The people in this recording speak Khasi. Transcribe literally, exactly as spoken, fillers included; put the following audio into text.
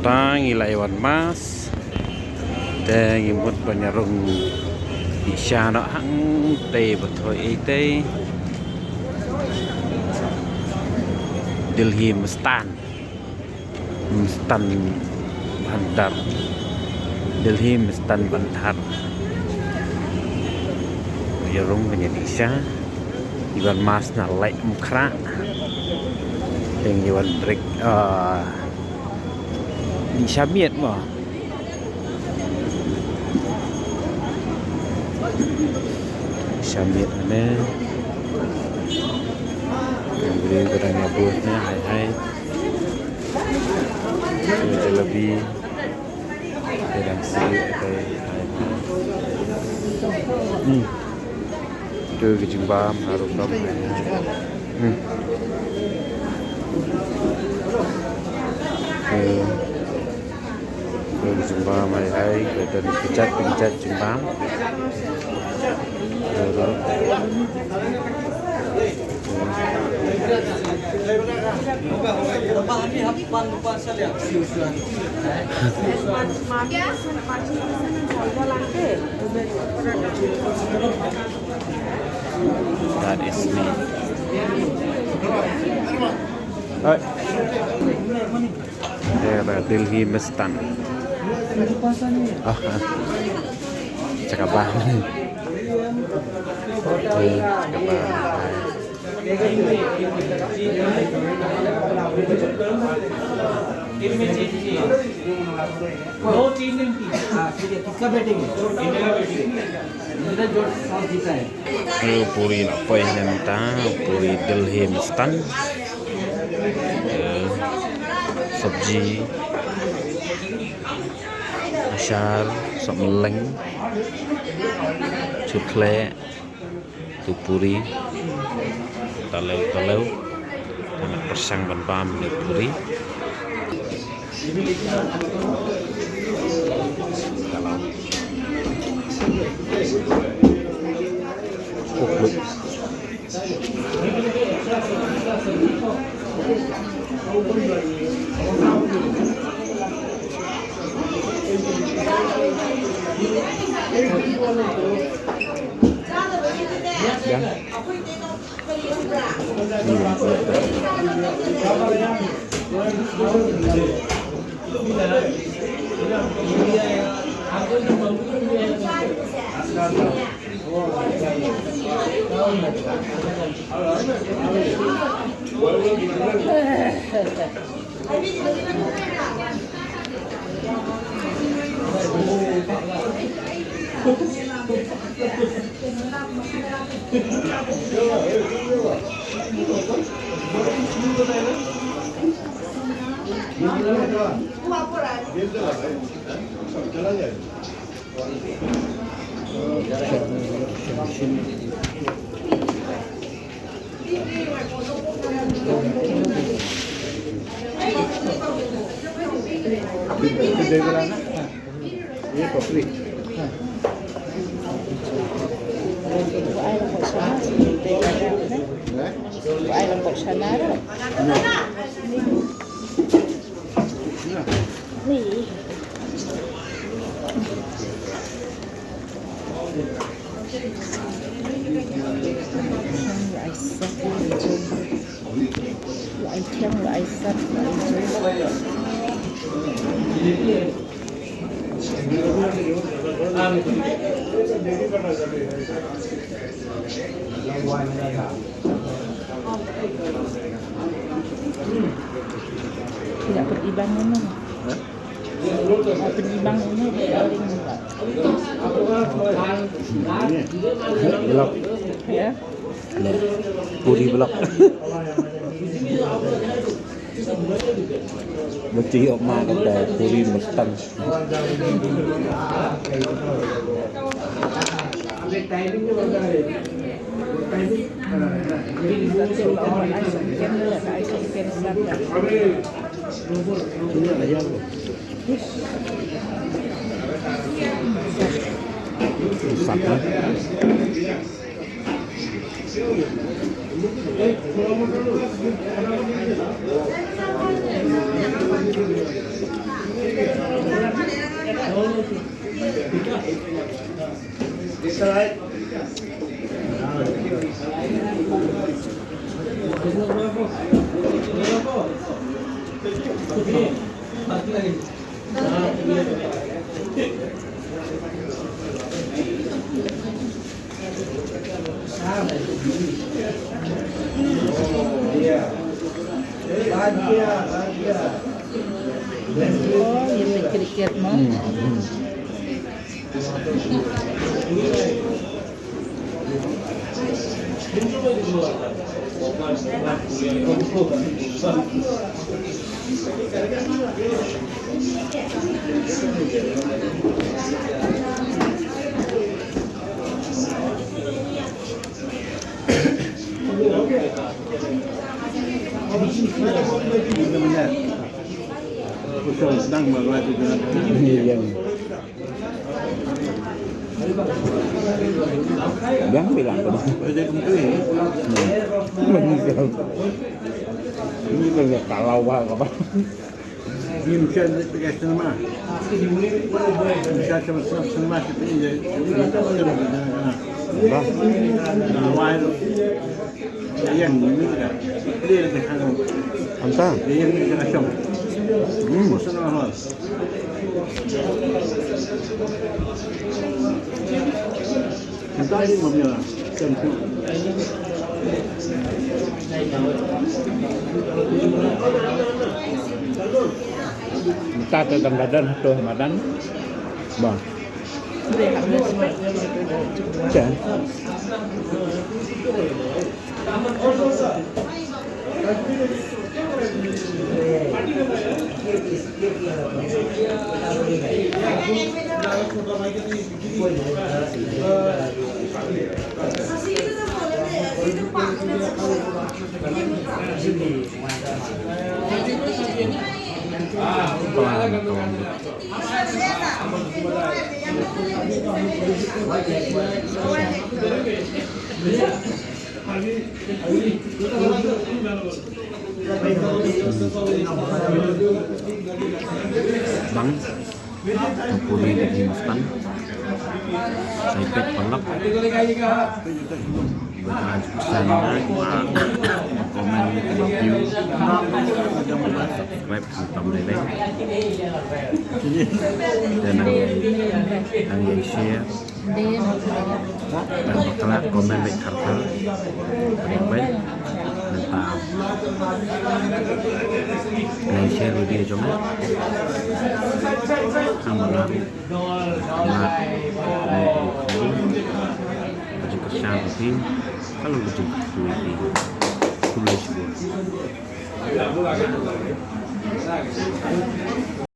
Ta ngi la ïa wan mass. Te ngi mut ban ïa rung ïa sha noh hangtei ba thoh ei tei. Delhi Mistan. Mistan Bhandar. Delhi Mistan Bhandar. Ïa rung ban ïa ïa sha. Ïa wan mass na Laitumkhrah. Te ngi wan break, ah, ïa sha miet mo. Sha miet ne. Briew ka dang ïa bud ne, hai hai. Jalebi. Ka dang sih, hai hai. Hmm. Tu ka jingbam, harum dom. Hmm. Hmm. Ka jingbam, hai hai, ka dang kejat, kejat jingbam. That is me. Alright. There, uh, Delhi Mistan. Ah, ah. Cakap bah. Hmm, cakap bah. दो टीम में तीन। हाँ, ठीक है, किसका बैटिंग है? इधर जो टॉस जीता है। Eh, puri na poi mynta, puri Delhi Mistan. Eh, sabji, ashar, sop meleng, chukle, tu puri, taleu taleu, anak persang ban bam ni puri. Tidak berimbang mana? Hah? Tidak berimbang mana? Dia paling murah. Ini. Belok. Ya. Puri belak. Mesti yok ma kata puri mestan. Ini ayam. Sat, eh? Oh, ye meh cricket mo. Hmm, hmm. Yang bilang tu. Ini kalau apa? Ngim shah leit peit ka sinema. Ngim shah shah shah sinema shi peit ïa ka sinema. Bah. Wai lo. Ïa ïeng ni ka. Peit ïa ka sinema. Anta. Ïa ïeng ni ka shong. Hmm. Sinema hall. Mynta te dang da don hato ha madan. Ba. Te. Bang, puri daging mutton, saipet, palak. Ba ka jubsana, ba comment, ba view, ba subscribe, khamtam lei lei. Te nang, nang ïai share. Nang bakla comment bad kharkhar. Pdeng bad. Nangta nang share video jong nga. Kham bha. Nga. Ka jingkyrshan ka phi. Ka long ka jingkyrkhu ïa phi. Khublei shibun.